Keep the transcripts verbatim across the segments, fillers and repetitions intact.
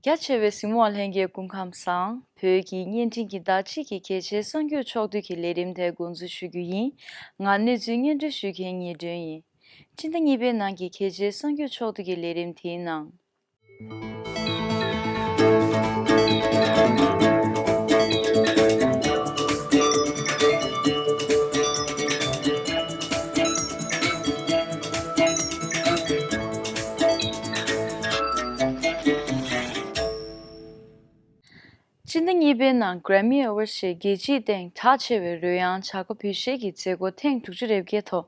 རྒྱ་ཆེ་བའི་གཟིགས་མོ་བ་ལྷན་རྒྱས་སྐུ་ཁམས་བཟང་། བོད་ཀྱི་བརྙན་འཕྲིན་གྱི་ཟླ་གཅིག་གི་གལ་ཆེའི་གསར་འགྱུར་ཕྱོགས་བསྡུས་ཀྱི་ལས་རིམ་དེ་འགོ་འཛུགས་ཞུ་རྒྱུ་ཡིན། ང་གནས་ཚུལ་སྙན་སྒྲོན་ཞུ་མཁན་ཉི་སྒྲོན་ཡིན། སྤྱི་ཟླ་གཉིས་པའི་ནང་གི་གལ་ཆེའི་གསར་འགྱུར་ཕྱོགས་བསྡུས་ཀྱི་ལས་རིམ་དེའི་ནང་། སྤྱི་ཟླ་གཉིས་པའི་ནང་Grammy Awards ཞེས་རྒྱལ་སྤྱིའི་སྟེང་གྲགས་ཆེ་བའི་རོལ་དབྱངས་བྱ་དགའ་འབུལ་བཞེས་ཀྱི་མཛད་སྒོ་ཐེངས་དྲུག་ཅུ་རེ་བརྒྱད་ཐོག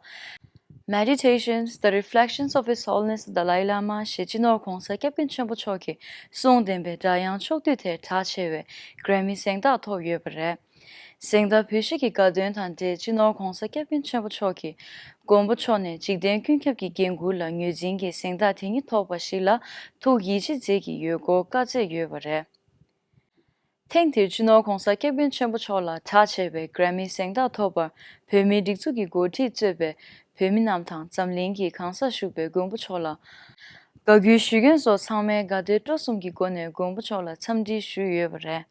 Meditations, The Reflections of His Holiness the Dalai Lama ཞེས་སྤྱི་ནོར་༧གོང་ས་༧སྐྱབས་མགོན་ཆེན་པོ་མཆོག་གི་གསུང་ལྡན་པའི་སྒྲ་དབྱངས་ཕྱོགས་བསྡུས་དེ་གྲགས་ཆེ་བའི་Grammy་གཟེངས་རྟགས་ཐོབ་ཡོད་པ་རེད། གཟེངས་རྟགས་འབུལ་བཞེས་ཀྱི་དགའ་སྟོན་དང་འབྲེལ་སྤྱི་ནོར་༧གོང་ས་༧སྐྱབས་མགོན་ཆེན་པོ་མཆོག་གིས་མགོན་པོ་མཆོག་ནས་འཇིག་རྟེན་ཀུན་ཁྱབ་ཀྱི་འགན་འཁུར་ལ་ངོས་འཛིན་གྱིས་གཟེངས་རྟགས་དེ་ཉིད་ཐོབ་པ་ཞིག་ལ་ཐུགས་ཡིད་ཆེས་མཛད་ཀྱི་ཡོད་སྐོར་བཀའ་སྩལ་ཡོད་པ་རེད། ཐེངས་འདིར་སྤྱི་ནོར་༧གོང་ས་༧སྐྱབས་མགོན་ཆེན་པོ་མཆོག་ལ་གྲགས་ཆེ་བའི་Grammy་གཟེངས་རྟགས་ཐོབ་པར་བོད་མིའི་སྒྲིག་འཛུགས་ཀྱི་འགོ་ཁྲིད་གཙོས་པའི་བོད་མི་རྣམས་དང་འཛམ་གླིང་གི་གང་སར་བཞུགས་པའི་མགོན་པོ་མཆོག་ལ་དགའ་གུས་ཞུ་མཁན་སོགས་ཚང་མས་དགའ་དད་སྤྲོ་གསུམ་གྱི་སྒོ་ནས་མགོན་པོ་མཆོག་ལ་འཚམས་འདྲི་ཞུས་ཡོད་པ་རེད།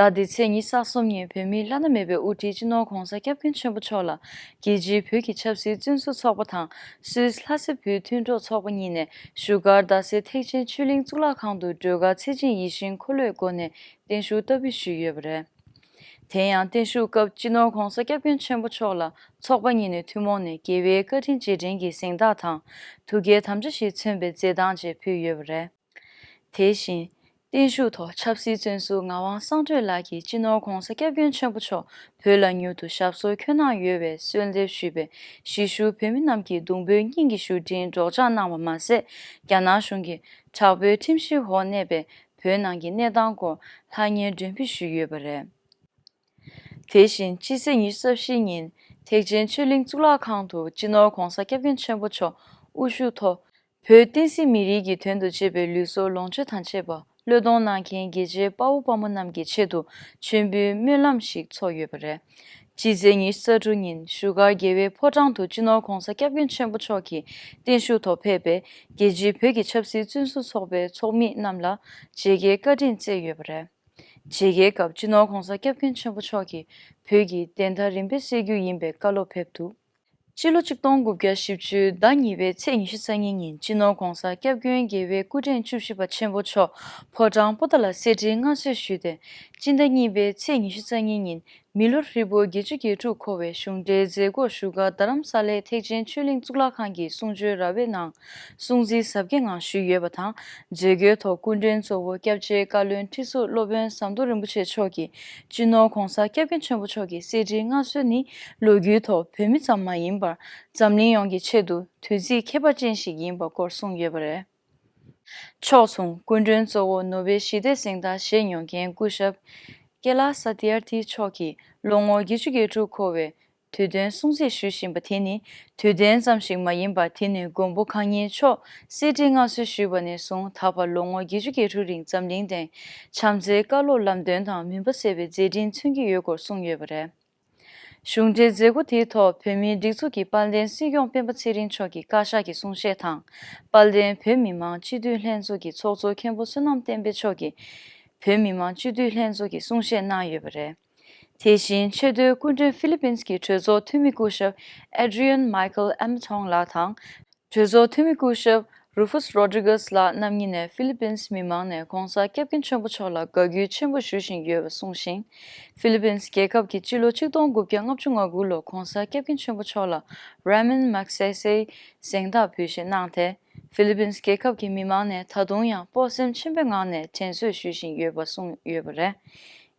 ཟླ་འདིའི་ཚེས་ཉི་ཤུ་རྩ་གསུམ་ཉིན་བོད་མིའི་བླ་ན་མེད་པའི་དབུ་ཁྲིད་སྤྱི་ནོར་༧གོང་ས་༧སྐྱབས་མགོན་ཆེན་པོ་མཆོག་ལ་རྒྱལ་སྤྱིའི་བོད་ཀྱི་ཆབ་སྲིད་བཙོན་ཟུར་ཚོགས་པ་དང་སུད་སི་ལྷ་སའི་བོད་མཐུན་གྲོགས་ཚོགས་པ་གཉིས་ནས་བཞུགས་སྒར་རྡ་སའི་ཐེག་ཆེན་ཆོས་གླིང་གཙུག་ལག་ཁང་དུ་སྒྲོལ་དཀར་ཚེ་ཆེན་ཡིད་བཞིན་འཁོར་ལོའི་སྒོ་ནས་བརྟན་བཞུགས་བསྟར་འབུལ་ཞུས་ཡོད་པ་རེད། དེ་ཡང་བརྟན་བཞུགས་སྐབས་སྤྱི་ནོར་༧གོང་ས་༧སྐྱབས་མགོན་ཆེན་པོ་མཆོག་ལ་ཚོགས་པ་གཉིས་ནས་ཐུན་མོང་ནས་རྒྱལ་བའི་བཀའ་དྲིན་རྗེས་དྲན་གྱི་གཟེངས་རྟགས་དང་ཐུགས་བསྐྱེད་དམ་བཅའ་ཞིག་མཚོན་པའི་མཛད་རྟགས་བཅས་ཕུལ་ཡོད་པ་རེད། དེ་བཞིན། བརྟན་བཞུགས་ཐོག་ཆབ་སྲིད་བཙོན་ཟུར་ངག་དབང་གསང་གྲོས་ལགས་ཀྱིས་སྤྱི་ནོར་༧གོང་ས་༧སྐྱབས་མགོན་ཆེན་པོ་མཆོག་བོད་ལ་མྱུར་དུ་ཞབས་སོར་འཁོད་གནང་ཡོད་པའི་གསོལ་འདེབས་ཞུས་པའི་གཞིས་བཞུགས་བོད་མི་རྣམས་ཀྱིས་གདུང་འབོད་སྙིང་གི་ཞུ་སྒྲིང་སྒྲོག་སྦྱང་གནང་བ་མ་ཟད། རྒྱ་ནག་གཞུང་གིས་དྲག་པོའི་ཁྲིམས་གཞིའི་འོག་གནས་པའི་བོད་ནང་གི་གནས་སྟངས་སྐོར་ལྷང་ངེར་མགྲོན་ཕུལ་ཞུས་ཡོད་པ་རེད། དེ་བཞིན་སྤྱི་ཚེས་ཉི་ཤུ་རྩ་བཞི་ཉིན་ཐེག་ཆེན་ཆོས་གླིང་གཙུག་ལག་ཁང་དུ་སྤྱི་ནོར་༧གོང་ས་༧སྐྱབས་མགོན་ཆེན་པོ་མཆོག་དབུ་བཞུགས་ཐོག་བོད་བསྟན་སྲིད་མི་རིགས་ཀྱི་དོན་དུ་གཅེས་པའི་ལུས་སྲོག་ལོངས་སྤྱོད་དང་བཅས་པ་བློས་གཏོང་གནང་མཁན་རྒྱལ་གཅེས་དཔའ་བོ་དཔའ་མོ་རྣམས་ཀྱི་ཆེད་དུ་མཆོད་འབུལ་སྨོན་ལམ་ཞིག་ཚོགས་ཡོད་པ་རེད། སྤྱི་ཚེས་ཉི་ཤུ་རྩ་དྲུག་ཉིན་བཞུགས་སྒར་རྒྱལ་བའི་ཕོ་བྲང་དུ་སྤྱི་ནོར་༧གོང་ས་༧སྐྱབས་མགོན་ཆེན་པོ་མཆོག་གིས་བརྟན་བཞུགས་ཐོག་ཕེབས་པའི་རྒྱལ་སྤྱིའི་བོད་ཀྱི་ཆབ་སྲིད་བཙོན་ཟུར་ཚོགས་པའི་ཚོགས་མི་རྣམས་ལ་མཇལ་ཁའི་བཀའ་དྲིན་སྩལ་ཡོད་པ་རེད། མཇལ་ཁའི་སྐབས་སྤྱི་ནོར་༧གོང་ས་༧སྐྱབས་མགོན་ཆེན་པོ་མཆོག་གིས་བོད་ཀྱི་བདེན་མཐའ་རིམ་པས་གསལ་རྒྱུ་ཡིན་པའི་བཀའ་སློབ་ཕེབས་འདུག་སྤྱི་ལོ་ཆིག་སྟོང་དགུ་བརྒྱ་བཞི་བཅུའི་ཟླ་གཉིས་པའི་ཚེས་ཉི་ཤུ་རྩ་གཉིས་ཉིན་སྤྱི་ནོར་༧གོང་ས་༧སྐྱབས་མགོན་རྒྱལ་བའི་སྐུ་ཕྲེང་བཅུ་བཞི་པ་ཆེན་པོ་མཆོག་ཕོ་བྲང་པོ་ཏཱ་ལར་གསེར་ཁྲིར་མངའ་གསོལ་ཞུས་ཏེ། སྤྱི་ཟླ་གཉིས་པའི་ཚེས་ཉི་ཤུ་རྩ་གཉིས་ཉིན་མི་ལོ་ཧྲིལ་པོ་བརྒྱད་ཅུ་གྱ་དྲུག་འཁོར་བའི་གཞུང་འབྲེལ་མཛད་སྒོ་བཞུགས་སྒར་རྡ་རམ་ས་ལའི་ཐེག་ཆེན་ཆོས་གླིང་གཙུག་ལག་ཁང་གི་གསུང་ཆོས་ར་བའི་ནང་སྲུང་བརྩི་གཟབ་རྒྱས་ངང་ཞུས་ཡོད་པ་དང་། མཛད་སྒོའི་ཐོག་སྐུ་མགྲོན་གཙོ་བོ་སྐྱབས་རྗེ་བཀའ་བློན་ཁྲི་ཟུར་སློབ་དཔོན་ཟམ་གདོང་རིན་པོ་ཆེ་མཆོག་གིས་སྤྱི་ནོར་༧གོང་ས་༧སྐྱབས་མགོན་ཆེན་པོ་མཆོག་གི་གསེར་ཁྲིར་མངའ་གསོལ་ནི་ལོ་རྒྱུས་ཐོག་བོད་མི་ཙམ་མ་ཡིན་པར་འཛམ་གླིང་ཡོངས་ཀྱི་ཆེད་དུ་དུས་ཚིགས་ཁྱད་པར་ཅན་ཞིག་ཡིན་པ་སྐོར་གསུངས་ཡོད་པ་རེད། ཕྱོགས་མཚུངས་སྐུ་མགྲོན་གཙོ་བོ་ནོ་བེལ་ཞི་བདེའི་གཟེངས་རྟགས་བཞེས་མྱོང་མཁན་སྐུ་ཞབས་ཀེ་ལ་ས་ཏི་ཨར་ཐི་མཆོག་གིས་ལོ་ངོ་བརྒྱད་ཅུ་གྱ་དྲུག་འཁོར་བའི་དུས་སྟོན་སྲུང་བརྩི་ཞུ་བཞིན་པ་དེ་ནི་དུས་སྟོན་ཙམ་ཞིག་མ་ཡིན་པར། དེ་ནི་མགོན་པོ་གང་ཉིད་མཆོག་གསེར་ཁྲིར་མངའ་གསོལ་ཞུས་པ་ནས་བཟུང་ད་བར་ལོ་ངོ་བརྒྱད་ཅུ་གྱ་དྲུག་རིང་འཛམ་གླིང་སྟེང་བྱམས་བརྩེའི་བཀའ་སློབ་ལམ་སྟོན་དང་མུན་པ་སེལ་བའི་མཛད་འཕྲིན་མཚོན་གྱི་ཡོད་སྐོར་གསུངས་ཡོད་པ་རེད། གཞུང་འབྲེལ་མཛད་སྒོ་དེའི་ཐོག་བོད་མིའི་སྒྲིག་འཛུགས་ཀྱི་དཔལ་ལྡན་སྲིད་སྐྱོང་སྤེན་པ་ཚེ་རིང་མཆོག་གིས་བཀའ་ཤག་གི་གསུང་བཤད་དང་། དཔལ་ལྡན་བོད་མི་མང་སྤྱི་འཐུས་ལྷན་ཚོགས་ཀྱི་ཚོགས་གཙོ་མཁན་པོ་བསོད་ནམས་བསྟན་འཕེལ་མཆོག་གིས་བོད་མི་མང་སྤྱི་འཐུས་ལྷན་ཚོགས་ཀྱི་གསུང་བཤད་གནང་ཡོད་པ་རེད། དེ་བཞིན་ཆེས་མཐོའི་སྐུ་མགྲོན་ཧྥི་ལི་པིན་གྱི་གྲོས་ཚོགས་འཐུས་མི་སྐུ་ཞབས་Adrian Michael Ametung ལགས་དང་། གྲོས་ཚོགས་འཐུས་མི་སྐུ་ཞབས་Rufus Rodriguez ལགས་རྣམ་གཉིས་ནས་ཧྥི་ལི་པིན་མི་མང་ནས་༧གོང་ས་༧སྐྱབས་མགོན་ཆེན་པོ་མཆོག་ལ་དགའ་གུས་ཆེན་པོ་ཞུ་བཞིན་ཡོད་པ་གསུངས་ཤིང་། ཧྥི་ལི་པིན་རྒྱལ་ཁབ་ཀྱིས་སྤྱི་ལོ་ཆིག་སྟོང་དགུ་བརྒྱ་ལྔ་བཅུ་ང་དགུ་ལོར་༧གོང་ས་༧སྐྱབས་མགོན་ཆེན་པོ་མཆོག་ལ་Ramon Magsaysay གཟེངས་རྟགས་འབུལ་བཞེས་གནང་སྟེ། ཧྥི་ལི་པིན་རྒྱལ་ཁབ་ཀྱི་མི་མང་ནས་ད་དུང་ཡང་སྤོབས་སེམས་ཆེན་པོའི་ངང་ནས་དྲན་གསོ་ཞུ་བཞིན་ཡོད་པ་གསུངས་ཡོད་པ་རེད།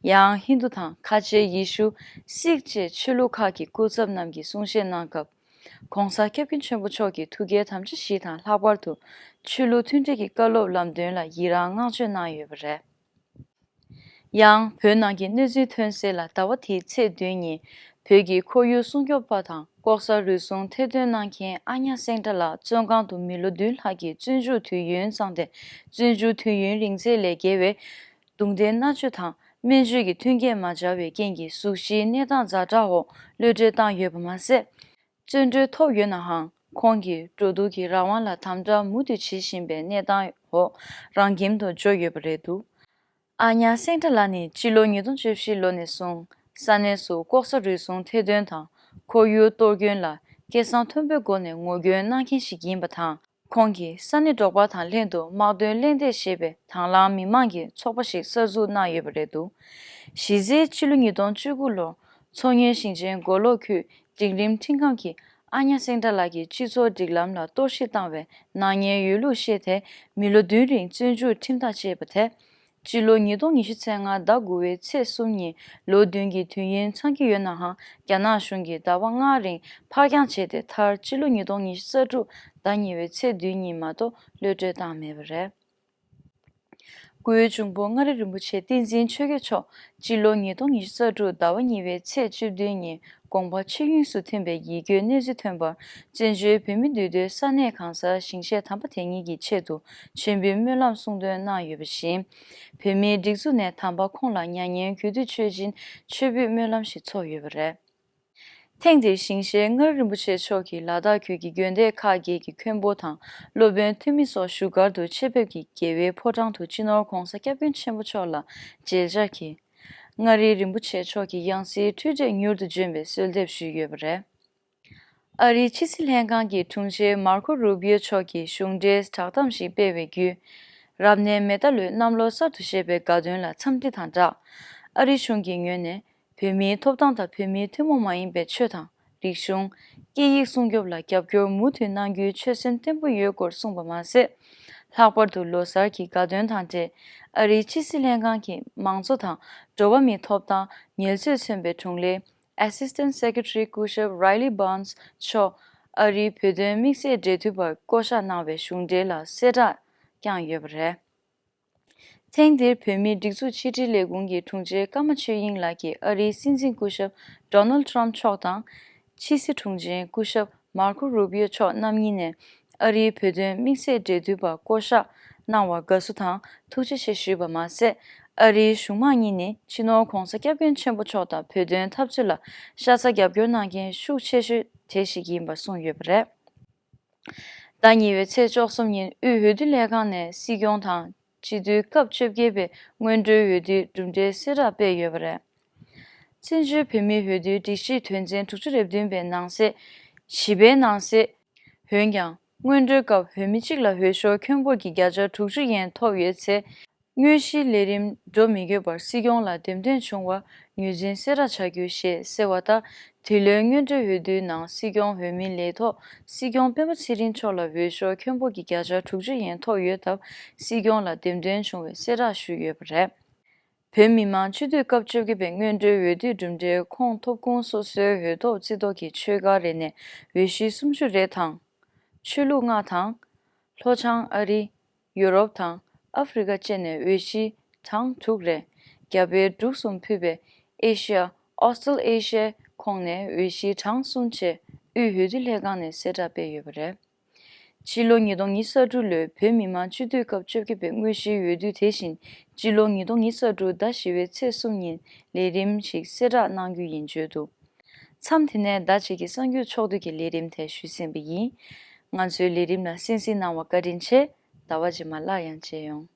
ཡང་ཧིན་དུ་དང་ཁ་ཆེ་ཡེ་ཤུ། སིག་བཅས་ཆོས་ལུགས་ཁག་གི་སྐུ་ཚབ་རྣམས་ཀྱིས་གསུང་བཤད་གནང་སྐབས། ༸གོང་ས་༸སྐྱབས་མགོན་ཆེན་པོ་མཆོག་གི་ཐུགས་བསྐྱེད་དམ་བཅའ་བཞི་དང་། ལྷག་པར་དུ་ཆོས་ལུགས་མཐུན་སྒྲིལ་གྱི་བཀའ་སློབ་ལམ་སྟོན་ལ་ཡི་རངས་བསྔགས་བརྗོད་གནང་ཡོད་པ་རེད། ཡང་བོད་ནང་གི་གནས་ཚུལ་ཐོན་གསལ་ལ། ཟླ་བ་འདིའི་ཚེས་བདུན་ཉིན་བོད་ཀྱི་ཁོར་ཡུག་སྲུང་སྐྱོབ་པ་དང་ལྐོག་ཟ་རུལ་སུངས་ཐེར་འདོན་གནང་མཁན་ཨ་ཉག་སེང་བྲག་ལགས་བཙོན་ཁང་དུ་མི་ལོ་བདུན་ལྷག་གི་བཙོན་འཇུག་དུས་ཡུན་བསྲངས་ཏེ། བཙོན་འཇུག་དུས་ཡུན་རིང་ཚད་ལས་བརྒལ་བའི་རྡུང་རྡེག་མནར་གཅོད་དང་སྨན་བཅོས་ཀྱི་མཐུན་རྐྱེན་མ་སྦྱར་བའི་རྐྱེན་གྱིས་གཟུགས་གཞིའི་གནས་སྟངས་ཛ་དྲག་འོག་གློད་གྲོལ་བཏང་ཡོད་པ་མ་ཟད། བཙོན་གྲོལ་ཐོབ་ཡོད་ནའང་། ཁོང་གིས་འགྲོ་འདུག་གི་རང་དབང་ལ་དམ་དྲག་མུ་མཐུད་བྱེད་བཞིན་པའི་གནས་སྟངས་ འོག་རང་འགེམས་དུ་འབྱོར་ཡོད་པ་རེད་འདུག་ཨ་ཉ་སེང་བྲག་ལགས་ནི་སྤྱི་ལོ་ཉིས་སྟོང་བཅུ་བཞི་ལོ་ནས་བཟུང་ས་གནས་སུ་ལྐོག་ཟ་རུལ་སུངས་ཐེར་འདོན་དང་ཁོར་ཡུག་གཏོར་སྐྱོན་ལ་སྐད་གསང་མཐོན་པོའི་སྒོ་ནས་ངོ་རྒོལ་གནང་མཁན་ཞིག་ཡིན་པ་དང་། ཁོང་གིས་ས་གནས་འབྲོག་པ་དང་ལྷན་དུ་དམག་དོན་གླེང་སྟེགས་ཞེས་པའི་དང་བླངས་མི་མང་གི་ཚོགས་པ་ཞིག་གསར་འཛུགས་གནང་ཡོད་པ་རེད་འདུག་གཞི་རྩའི་ཕྱི་ལོ་ཉིས་སྟོང་བཅུ་དགུ་ལོར་མཚོ་སྔོན་ཞིང་ཆེན་མགོ་ལོག་ཁུལ་འབྲིང་རིམ་ཁྲིམས་ཁང་གིས་ཨ་ཉ་སེང་བྲག་ལགས་ཀྱི་སྤྱི་ཚོགས་སྒྲིག་ལམ་ལ་གཏོར་བཤིག་བཏང་བའི་ནག་ཉེས་ཡོད་ལུགས་བཤད་དེ། མི་ལོ་བདུན་རིང་བཙོན་འཇུག་ཁྲིམས་ཐག་བཅད་པ་དེ། སྤྱི་ལོ་ཉིས་སྟོང་ཉི་ཤུ་ཚེས་ལྔ་ཟླ་དགུ་པའི་ཚེས་གསུམ་ཉིན་ལོ་བདུན་གྱི་དུས་ཡུན་ཚང་གི་ཡོད་ནའང་། རྒྱ་ནག་གཞུང་གིས་ཟླ་བ་ལྔ་རིང་ཕར་འགྱངས་བྱས་ཏེ། མཐར་སྤྱི་ལོ་ཉིས་སྟོང་ཉི་ཤུ་རྩ་དྲུག་ཟླ་གཉིས་པའི་ཚེས་བདུན་ཉིན་མ་གཏོགས་གློད་གྲོལ་བཏང་མེད་པ་རེད། སྐུའི་གཅུང་པོ་མངའ་རིས་རིན་པོ་ཆེ་བསྟན་འཛིན་ཆོས་རྒྱལ་མཆོག་སྤྱི་ལོ་ཉིས་སྟོང་ཉི་ཤུ་རྩ་དྲུག་ཟླ་བ་གཉིས་པའི་ཚེས་བཅུ་བདུན་ཉིན་དགོངས་པ་ཆོས་དབྱིངས་སུ་ཐིམ་པའི་ཡིད་སྐྱོའི་གནས་ཚུལ་ཐོན་པར། བཙན་བྱོལ་བོད་མི་འདུས་སྡོད་ས་གནས་གང་སར་ཞིང་གཤེགས་དམ་པ་དེ་ཉིད་ཀྱི་ཆེད་དུ་མཆོད་འབུལ་སྨོན་ལམ་གསུང་འདོན་གནང་ཡོད་པ་བཞིན། བོད་མིའི་སྒྲིག་འཛུགས་ནས་དམ་པ་ཁོང་ལ་མྱ་ངན་གུས་འདུད་མཆོད་སྦྱིན་མཆོད་འབུལ་སྨོན་ལམ་ཞིག་ཚོགས་ཡོད་པ་རེད། ཐེངས་འདིར་ཞིང་གཤེགས་མངའ་རིས་རིན་པོ་ཆེ་མཆོག་གིས་ལ་དྭགས་ཁུལ་གྱི་དགོན་སྡེ་ཁག་བརྒྱད་ཀྱི་མཁན་པོ་དང་སློབ་དཔོན་འཐུས་མི་སོགས་བཞུགས་སྒར་དུ་ཆེད་ཕེབས་ཀྱིས་རྒྱལ་བའི་ཕོ་བྲང་དུ་སྤྱི་ནོར་༧གོང་ས་༧སྐྱབས་མགོན་ཆེན་པོ་མཆོག་ལ་མཇལ་བཅར་གྱིས། མངའ་རིས་རིན་པོ་ཆེ་མཆོག་གི་ཡང་སྲིད་འཁྲུལ་འདྲེས་མྱུར་དུ་འབྱོན་པའི་གསོལ་འདེབས་ཞུས་ཡོད་པ་རེད། ཨ་རིའི་ཕྱི་སྲིད་ལྷན་ཁང་གི་དྲུང་ཆེ་མར་ཁོ་རུ་བིའོ་མཆོག་གིས་གཞུང་འབྲེལ་བསྒྲགས་གཏམ་ཞིག་སྤེལ་བའི་བརྒྱུད། རབ་གནས་མེ་རྟ་ལོའི་གནམ་ལོ་གསར་དུ་བཞད་པའི་དགའ་སྟོན་ལ་འཚམས་འདྲི་དང་སྦྲགས། ཨ་རི་གཞུང་གི་ངོས་ནས་བོད་མིའི་ཐོབ་ཐང་དང་བོད་མིའི་ཐུན་མོང་མ་ཡིན་པའི་ཆོས་དང་རིག་གཞུང་། སྐད་ཡིག་སྲུང་སྐྱོབ་ལ་རྒྱབ་སྐྱོར་མུ་མཐུད་གནང་རྒྱུའི་ཆོད་སེམས་བརྟན་པོ་ཡོད་སྐོར་གསུངས་པ་མ་ཟད། ལྷག་པར་དུ་ལོ་གསར་གྱི་དགའ་སྟོན་དང་འབྲེལ་ཨ་རིའི་ཕྱི་སྲིད་ལྷན་ཁང་གིས་མང་གཙོ་དང་འགྲོ་བ་མིའི་ཐོབ་ཐང་ཉེར་འཚོས་མཚོན་པའི་དྲུང་ལས། Assistant Secretary སྐུ་ཞབས་Riley Burns མཆོག་ཨ་རིའི་བོད་དོན་དམིགས་བསལ་འབྲེལ་མཐུད་པར་བསྐོ་གཞག་གནང་བའི་གཞུང་འབྲེལ་ལ་གསལ་བསྒྲགས་བསྐྱངས་ཡོད་པ་རེད། ཐེངས་འདིར་བོད་མིའི་སྒྲིག་འཛུགས་ཕྱི་དྲིལ་ལས་ཁུངས་ཀྱི་དྲུང་ཆེ་ཀརྨ་ཆོས་དབྱིངས་ལགས་ཀྱིས་ཨ་རིའི་སྲིད་འཛིན་སྐུ་ཞབས་Donald Trump མཆོག་དང་། ཕྱི་སྲིད་དྲུང་ཆེ་སྐུ་ཞབས་མར་ཁོ་རུ་བིའོ་མཆོག་རྣམ་གཉིས་ནས་ཨ་རིའི་བོད་དོན་དམིགས་བསལ་འབྲེལ་མཐུད་པར་བསྐོ་གཞག་གནང་བར་དགའ་བསུ་དང་ཐུགས་རྗེ་ཆེ་ཞུས་པ་མ་ཟད། ཨ་རིའི་གཞུང་མང་གཉིས་ནས་སྤྱི་ནོར་༧གོང་ས་༧སྐྱབས་མགོན་ཆེན་པོ་མཆོག་དང་བོད་དོན་འཐབ་རྩོད་ལ་ཤ་ཚ་རྒྱབ་སྐྱོར་གནང་མཁན་ཤུགས་ཆེ་ཤོས་དེ་ཞིག་ཡིན་པ་གསུངས་ཡོད་པ་རེད། ཟླ་གཉིས་པའི་ཚེས་བཅུ་གསུམ་ཉིན་དབུས་འོས་བསྡུ་ལྷན་ཁང་ནས་སྲིད་སྐྱོང་དང་སྤྱི་འཐུས་སྐབས་བཅོ་བརྒྱད་པའི་སྔོན་འགྲོའི་འོས་བསྡུའི་གྲུབ་འབྲས་གསལ་བསྒྲགས་སྤེལ་ཡོད་པ་རེད། བཙན་བྱོལ་བོད་མིའི་འོས་བསྡུའི་སྒྲིག་གཞིའི་དོན་ཚན་དྲུག་ཅུ་རེ་བདུན་པའི་ནང་གསེས་བཞི་པའི་ནང་གསེས། འོན་ཀྱང་། སྔོན་འགྲོའི་སྐབས་འོས་མི་གཅིག་ལ་འོས་ཤོག་ཁྱོན་འབོར་གྱི་བརྒྱ་ཆ་དྲུག་ཅུ་ཡན་ཐོབ་ཡོད་ཚེ། དངོས་གཞིའི་ལས་རིམ་འགྲོ་མི་དགོས་པར་སྲིད་སྐྱོང་ལ་འདེམས་ཐོན་བྱུང་བར་ངོས་འཛིན་གསལ་བསྒྲགས་བྱ་རྒྱུ་ཞེས་གསལ་བ་ལྟར། འདི་ལོའི་སྔོན་འགྲོའི་འོས་བསྡུའི་ནང་སྲིད་སྐྱོང་འོས་མི་ལས་ཐོག་སྲིད་སྐྱོང་སྤེན་པ་ཚེ་རིང་མཆོག་ལ་འོས་ཤོག་ཁྱོན་འབོར་གྱི་བརྒྱ་ཆ་དྲུག་ཅུ་ཡན་ཐོབ་ཡོད་སྟབས། སྲིད་སྐྱོང་ལ་འདེམས་ཐོན་བྱུང་བའི་གསལ་བསྒྲགས་ཞུས་ཡོད་པ་རེད། བོད་མི་མང་སྤྱི་འཐུས་སྐབས་བཅོ་བརྒྱད་པའི་སྔོན་འགྲོའི་འོས་བསྡུའི་གྲུབ་འབྲས་ཁོངས་ཐོབ་ཁུངས་སོ་སོའི་འོས་ཐོབ་རྩིས་ཐོ་གི་ཆོས་སྒར་རེ་ནས་འོས་གཞི་སུམ་ཅུ་རེ་དང་། ཆོས་ལུགས་ལྔ་དང་། ལྷོ་བྱང་ཨ་རི། ཡུ་རོབ་དང་ཨ་ཧྥེ་རི་ཁ་བཅས་ནས་འོས་གཞི་གྲངས་དྲུག་རེ། རྒྱ་བལ་འབྲུག་གསུམ་ཕུད་པའི་ཨེ་ཤི་ཡ། ཨོ་སི་ཀྲོ་ལི་ཨེ་ཤི་ཡའི་ཁོངས་ནས་འོས་གཞི་གྲངས་གསུམ་བཅས་དབུས་འོས་བསྡུ་ལྷན་ཁང་ནས་གསལ་བསྒྲགས་སྤེལ་ཡོད་པ་རེད། ཕྱི་ལོ་ཉིས་སྟོང་ཉི་ཤུ་རྩ་དྲུག་ལོའི་བོད་མི་མང་སྤྱི་འཐུས་སྐབས་བཅོ་བརྒྱད་པའི་དངོས་གཞིའི་འོས་བསྡུ་དེ་བཞིན་ཕྱི་ལོ་ཉིས་སྟོང་ཉི་ཤུ་རྩ་དྲུག་ཟླ་བཞི་པའི་ཚེས་གསུམ་ཉིན་ལས་རིམ་ཞིག་གསལ་བསྒྲགས་གནང་རྒྱུ་ཡིན་བརྗོད་འདུག་མཚམས་དེ་ནས་ཟླ་གཅིག་གི་གསར་འགྱུར་ཕྱོགས་བསྡུས་ཀྱི་ལས་རིམ་དེ་ཞུས་ཟིན་པ་ཡིན། ང་ཚོའི་ལས་རིམ་ལ་གསན་གཟིགས་གནང་བར་བཀའ་དྲིན་ཆེ། ཟླ་བ་རྗེས་མ་སླར་ཡང་མཇལ་ཡོང་།